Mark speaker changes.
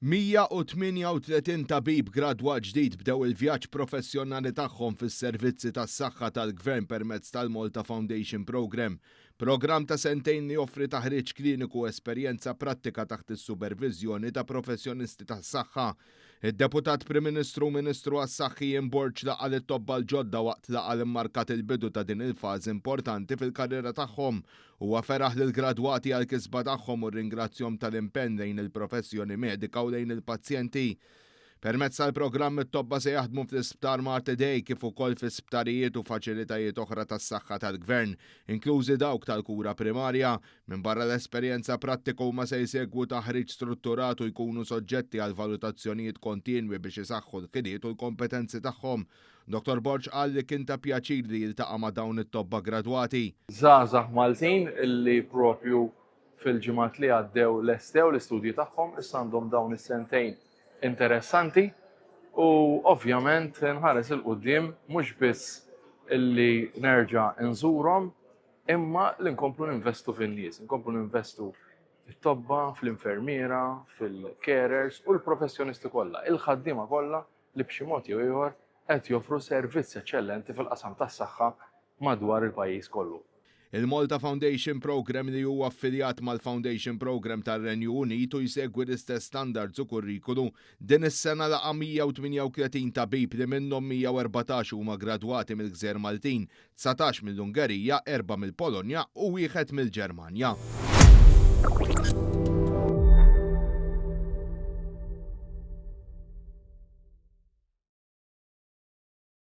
Speaker 1: 138 tabib gradwat ġdid bdew il-vjaġġ professjonali tagħhom fis-servizzi tas-saħħa tal-Gvern permezz tal-Malta Foundation Programme, programm ta' sentejn li joffri taħriġ kliniku u esperjenza prattika taħt is-superviżjoni ta' professjonisti tas-saħħa. Id-Deputat Prim Ministru u Ministru għas-Saħħa Ian Borg laqa' lit-tobba l-ġodda waqt laqgħa li mmarkat il-bidu ta' din il-fażi importanti fil-karriera tagħhom. Huwa feraħ lill-gradwati għall-kisba tagħhom u rringrazzjahom tal-impenn lejn il-professjoni medika u lejn il-pazjenti. Permezz tal-programm it-tobba se jaħdmu fl-Isptar Mater Dei kif ukoll fi sptarijiet u faċilitajiet oħra tas-saħħa tal-Gvern, inklużi dawk tal-kura primarja. Minbarra l-esperjenza prattika huma se jsegwu taħriġ strutturat u jkunu soġġetti għal valutazzjonijiet kontinwi biex isaħħu l-ħiliet u l-kompetenzi tagħhom. Dottor Borg qal li kien ta' pjaċir li jiltaqa' ma' dawn it-tobba gradwati.
Speaker 2: Żgħażagħ Maltin li propju fil-ġimgħat li għaddew lestew l-istudji tagħhom, issa għandhom dawn is-sentejn interessanti u ovvjament nħares 'il quddiem mhux biss illi nerġa' nżurhom imma li nkomplu ninvestu fin-nies, nkomplu ninvestu fit-tobba, fl-infermiera, fil-carers u l-professjonisti kollha, il-ħaddiema kollha li b'xi mod jew ieħor qed joffru servizz eċċellenti fil-qasam tas-saħħa madwar il-pajjiż kollu.
Speaker 1: Il-Malta Foundation Programme li huwa affiljat mal-Foundation Programme tar-Renju Unit u jsegwi l-istess standards u kurrikulu, din is-sena laqa' 138 tabib li minnhom 114 huma gradwati mill-Gżejjer Maltin, 19 mill-Ungerija, erbgħa mill-Polonja u wieħed mill-Ġermanja.